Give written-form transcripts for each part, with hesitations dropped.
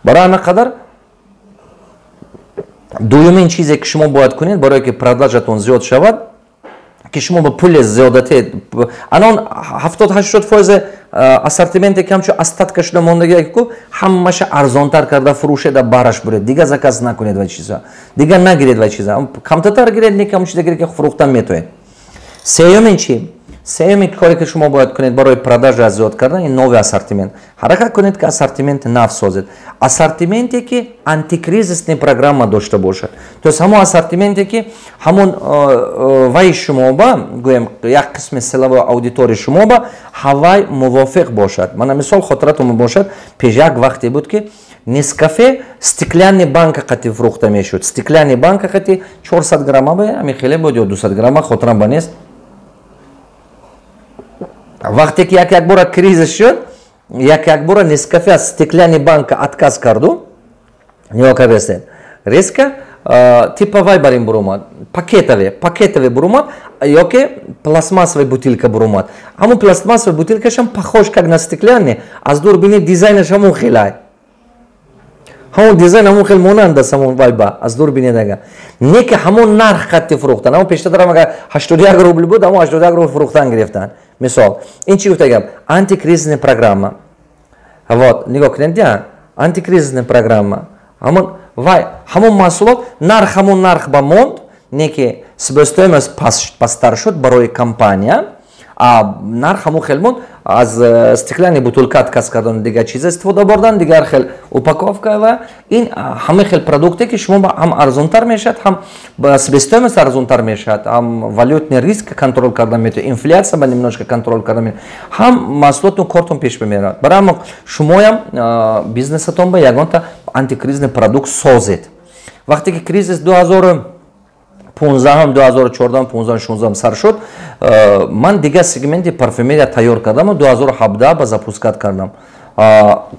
Барои ҳама қадар дуюмин чизе, ки шумо бояд кунед, барое ки продажатон зиёд шавад, ки шумо ба пули зиёдате анон 70-80% ассортименте, ки ҳамчун остатка шуда мондагия ку, ҳамаша арзонтар карда фурӯшеда, бараш буред. Дигар заказ накунед ва чиза дигар нагиред, ва чиза камтатар гиред, не кам чиза гиред, ки фурӯхтан метавонед. Сеюмин чи? Сеюмин коре, ки шумо бояд кунед барои продажа зиёд кардан, ин новый ассортимент. Ҳаракат кунед, ки ассортименти нав созед, ассортименте, ки антикризисный программа дошта бошад, то есть ҳамон ассортименте, ки ҳамон вай шумо ба, гӯем, як қисми целевой аудитории шумо ба ҳавай мувофиқ бошад. Мана мисол, хотиратон бошад, пеш як вақте буд, ки Нескафе стеклянный банка қати фурӯхта мешуд. Стеклянный банка қати 400 грамма ба ами хеле буд ё 200 грамма, хотирам ба нест. Вақте ки як якбора кризис шуд, як якбора Нескафе аз стеклянный банка отказ карду. Нигоҳ кардастед, резко типа вай бар ин буромад, пакетовый буромад ёки пластмассовый бутылка буромад. Ҳамон пластмассовый бутылкашам похож как на стеклянный, аз дур бини, дизайнаш ҳамон хелай, ҳамон дизайн ҳамон хел монанд аст ҳамон вай ба, аз дур бинед ага. Не ки ҳамон нарх қатти фурӯхтан. Ҳамон пештарам агар 81 рубл буд, ҳамон 81 рубл фурӯхтан гирифтан. Мисол, ин чӣ гуфта гап? Антикризисная программа. Вот нигоҳ кунед, я антикризисная программа. Ҳамон вай, ҳамон маҳсулот нарх ҳамон нарх ба монд, не ки себестоимость пасттар шуд барои компания, а нарх ҳамон хел монд. Аз стеклянный бутылка отказ кардан, дигар чиза истифода бурдан, дигар хел упаковка. Ва ин ҳама хел продукте, ки шумо ҳам арзонтар мешавад, ҳам себестоимость арзонтар мешавад, ҳам валютный риск контроль кардан метавонад, инфляция ба немножко контроль кардан метавонад, ҳам маҳсулоту кортон пеш бимерад. Барои ҳама шумоям бизнесатон ба ягонта антикризисный продукт созед. Вақте ки кризис 2015-ам, 2014, 15, 16 сар шуд, ман дигар сегменти парфюмерия тайёр кардаму 2017 ба запускать кардам.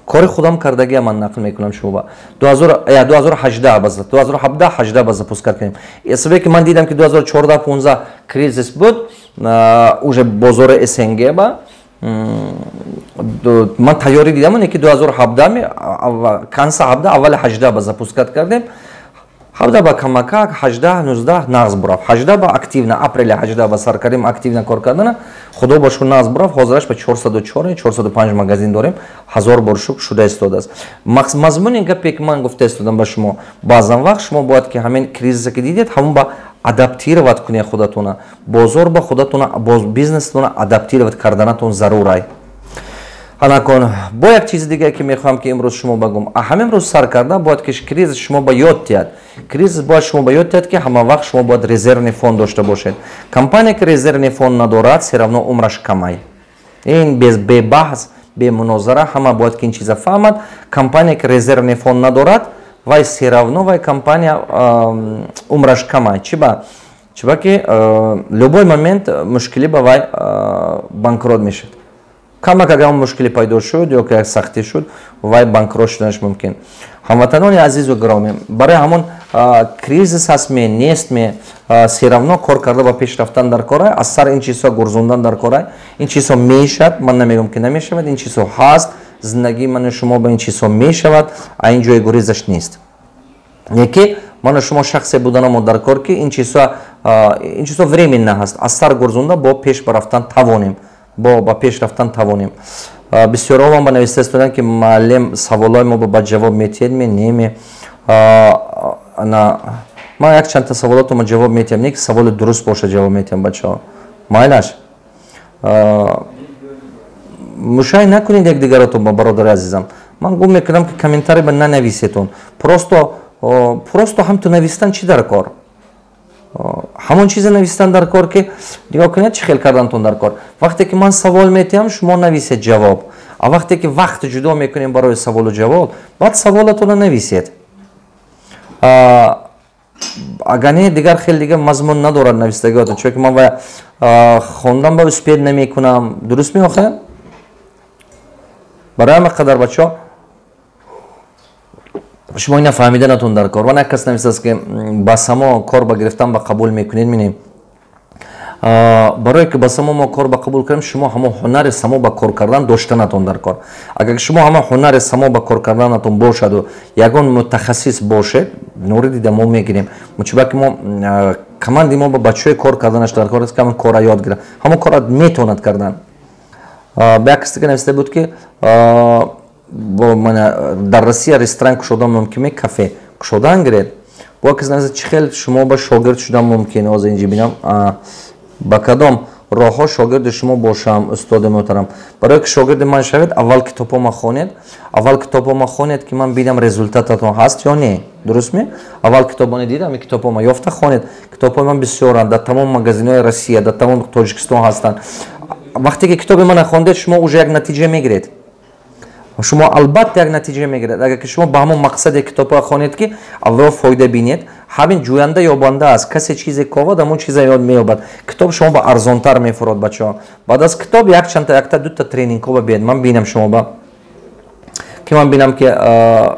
Кори худам кардагия ман нақл мекунам шумо ба. 2018 ба, 2017, 18 ба запускать кардем. Сабабе ки ман дидам, ки 2014, 15 кризис буд уже бозори СНГ ба, ман тайёрӣ дидам, ки 2017, конца 17, аввали 18 ба запускать кардем. 17 ба камакак, 18, 19 нағз бурафт. 18 ба активно, апрели 18 ба сар кардем активно кор кардана. Худо ба шукр, нағз бурафт. Ҳозираш ба 404, 405 магазин дорем, ҳазор бор шукр, шуда истодааст. Мазмуни гапе, ки ман гуфта истодам ба шумо: баъзан вақт шумо бояд ки ҳамин кризисе, ки дидед, ҳамон ба адаптировать кунед худатона бозор ба, худатона, бизнесатона адаптировать карданатон зарурай. Анакон бо як чизи дигаре, ки мехоҳам, ки имрӯз шумо багум: ҳамин рӯз сар карда бояд ки кризис шумо ба ёд диҳад, кризис бояд шумо ба ёд диҳад, ки ҳама вақт шумо бояд резервный фонд дошта бошед. Компания, ки резервный фонд надорад, всё равно умраш камай. Ин бебаҳс, бемунозара, ҳама бояд ки ин чиза фаҳмад. Компания, ки резервный фонд надорад, вай всё равно вай компания умраш камай. Чиба? Чиба ки любой момент мушкилӣ ба вай банкрот мешавад. Камак агар мушкилӣ пайдо шуд ё ки як сахтӣ шуд, вай банкрот шуданаш мумкин. Ҳамватанони азизу гиромӣ, барои ҳамон кризис ҳастме, нестме, всё равно кор карда ба пеш рафтан дар корай, аз сар ин чизҳо гурзондан дар корай. Ин чизҳо мешавад, ман намегӯям, ки намешавад. Ин чизҳо ҳаст, зиндагии ману шумо ба ин чизҳо мешавад, а ин ҷои гурезаш нест. Яке ману шумо шахсе буданамо дар кор, ки ин чизҳо временно ҳаст, аз сар гурзонда бо пеш ба рафтан тавонем, бо ба пеш рафтан тавонем. Бисёрҳо ман ба нависта истоданд, ки муаллим, саволҳои мо ба ҷавоб метиҳед ме, неме? Ман якчандта саволотомо ҷавоб метиҳам, не ки саволи дуруст боша, ҷавоб метиҳам, бачаҳо, майлаш. Мушай накунед якдигаротон ба, бародари азизам. Ман гум мекунам, ки комментарий ба нанависетон. Просто ҳамту навистан чӣ дар кор? Ҳамон чизе навистан дар кор, ки нигоҳ кунед, чӣ хел кардантон дар кор. Вақте ки ман савол метиҳам, шумо нависед ҷавоб, а вақте ки вақт ҷудо мекунем барои саволу ҷавоб, баъд саволатонро нависед. Агар не, дигар хел дига мазмун надорад навистагиотон, чунки ман ва хондан ба успеть намекунам. Дуруст меохӯям? Барои ҳама қадар, бачаҳо, шумо ина фаҳмиданатон дар кор. Вана як кас нависааст, ки ба само кор ба гирифтан ба қабул мекунед. Минем. Барое ки ба само мо кор ба қабул кардем, шумо ҳамон ҳунари само ба кор кардан доштанатон дар кор. Агар шумо ҳамон ҳунари само ба кор карданатон бошаду ягон мутахассис бошед, нури дида мо мегирем. Чунки мо команди мо ба бачаҳои кор карданаш дар кор аст, ки ҳамон корра ёд гирад, ҳамон корра метавонад кардан. Ба як кас дига нависта буд, ки дар Россия ресторан кушодан мумкин, кафе кушодан гиред. Бо кас нависта, чӣ хел шумо ба шогирд шудан мумкин? Ҳозир инҷи бинам, ба кадом роҳҳо шогирди шумо бошам, устоди муҳтарам? Барое ки шогирди ман шавед, аввал китобҳома хонед, аввал китобҳома хонед, ки ман бинам, результататон ҳаст ё не. Дурустме? Аввал китобоне дидам, китобҳома ёфта хонед. Китобҳои ман бисёранд, дар тамоми магазинҳои Россия, дар тамоми Тоҷикистон ҳастанд. Вақте ки китоби мана хондед, шумо уже як натиҷа мегиред, шумо албатта як натиҷа мегиред. Агар ки шумо ба ҳамон мақсаде китобҳо хонед, ки аввал фоида бинед. Ҳамин ҷӯянда ёбанда аст. Касе чизе ковад, ҳамон чиза ёд меёбад. Китоб шумо ба арзонтар мефурод, бачаҳо. Баъд аз китоб якчандта, якта, дута тренингҳо ба биед, ман бинам шумо ба ки ман бинам, ки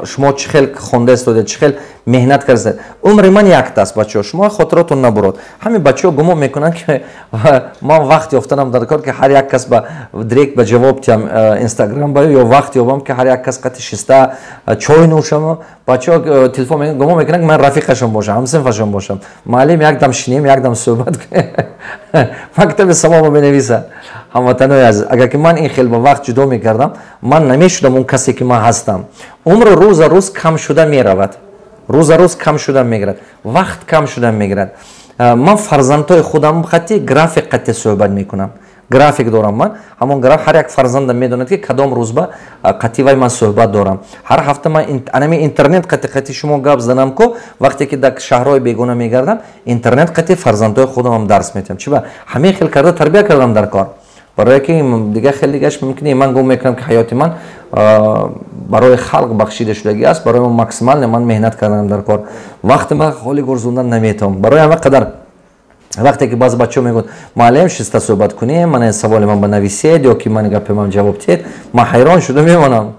шумо чӣ хел хонда истодед, чӣ хел меҳнат кардед. Умри ман якта аст, бачаҳо, шумо хотиротон набурод. Ҳамин бачаҳо гумон мекунанд, ки ман вақт ёфтанам дар кор, ки ҳар як кас ба директ ба ҷавоб тиҳам Инстаграм ба, ё вақт ёбам, ки ҳар як кас қати шиста чой нӯшам. Бачаҳо телефон гумон мекунанд, ки ман рафиқашон бошам, ҳамсинфашон бошам. Муаллим, якдам шинем, якдам суҳбат кунем, мактаби самома менависад. Ҳамватанои азиз, агар ки ман ин хел ба вақт ҷудо мекардам, ман намешудам он касе, ки ман ҳастам. Умр рӯза рӯз кам шуда меравад, рӯза рӯз кам шуда мегирад, вақт кам шуда мегирад. Ман фарзандҳои худам қати график қати суҳбат мекунам. График дорам ман, ҳамон граф ҳар як фарзандам медонад, ки кадом рӯз ба қати вай ман суҳбат дорам. Ҳар ҳафта ман анами интернет қати шумо гап занам ку, вақте ки дар шаҳрҳои бегона мегардам, интернет қати фарзандҳои худамам дарс метиҳам. Чи ба ҳамин хел карда тарбия кардам дар кор, барое ки дига хел дигаш мумкин. Ман гум мекунам, ки ҳаёти ман барои халқ бахшида шудагӣ аст. Барои ман максимально ман меҳнат карданам дар кор, вақти ман холи гурзондан наметавонам. Барои ҳама қадар вақте ки баъзе бачаҳо мегӯянд: «Муаллим, шиста суҳбат кунем, ман саволи ман ба нависед ё ки ман гапи ман ҷавоб диҳед», ман ҳайрон шуда мемонам.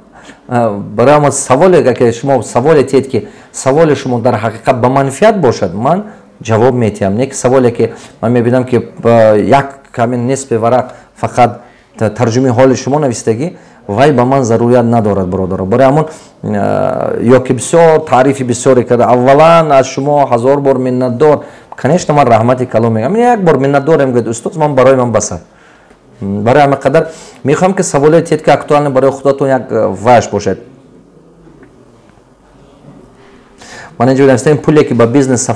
Барои ҳама саволе, агар шумо саволе тиҳед, ки саволи шумо дар ҳақиқат ба манфиат бошад, ман ҷавоб метиҳам. Не ки саволе, ки ман мебинам, ки як камин нисфи варақ фақат тарҷумаи ҳоли шумо навистагӣ, вай ба ман зарурият надорад, бародаро. Барои ҳамон ё ки бисёр таърифи бисёре карда: «Аввалан, аз шумо ҳазор бор миннатдор». Конечно, ман раҳмати калом мегӯям. Як бор миннатдорем гӯяд устоз ман, барои ман баса. Барои ҳама қадар мехоҳам, ки саволе тиҳед, ки актуально барои худатон як ваш бошад. Ман инҷо навистаем: пуле, ки ба бизнес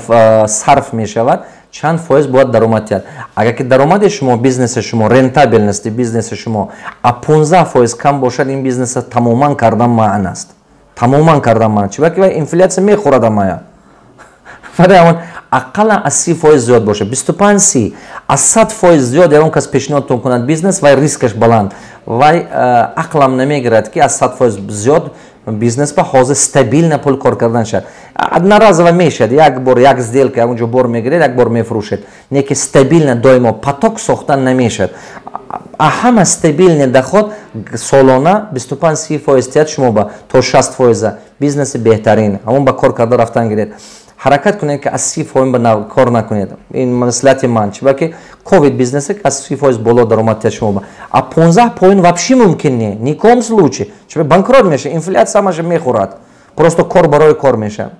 сарф мешавад, чанд фоиз бояд даромад диҳад? Агар ки даромади шумо, бизнеси шумо, рентабельности бизнеси шумо а 15% кам бошад, ин бизнеса тамоман кардан маън аст, тамоман кардан маън. Чунки вай инфляция мехӯрад амая. Барои ҳамон ақаллан аз 30% зиёд бошад, 25, 30. Аз 100% зиёд ягон кас пешниҳодтон кунад бизнес, вай рискаш баланд, вай ақлам намегирад, ки аз 100% зиёд бизнес ба ҳозир стабильно пул кор кардан шавад. Одноразово мешавад, як бор, як сделка, ягонҷо бор мегиред, як бор мефурӯшед, не ки стабильно доимо поток сохтан намешавад. А ҳама стабильный доход солона 25-30% тиҳад шумо ба то 60 фоиза, бизнеси беҳтарин ҳамон ба кор карда рафтан гиред. Ҳаракат кунед, ки аз 30% ба кор накунед. Ин маслиҳати ман, чунки ковид бизнесе, ки аз 30% боло даромад тиҳад шумо ба, а 15 поин вообще мумкин не, ни коем случае, чунки банкрот меша, инфляция ҳамаша мехӯрад, просто кор барои кор меша.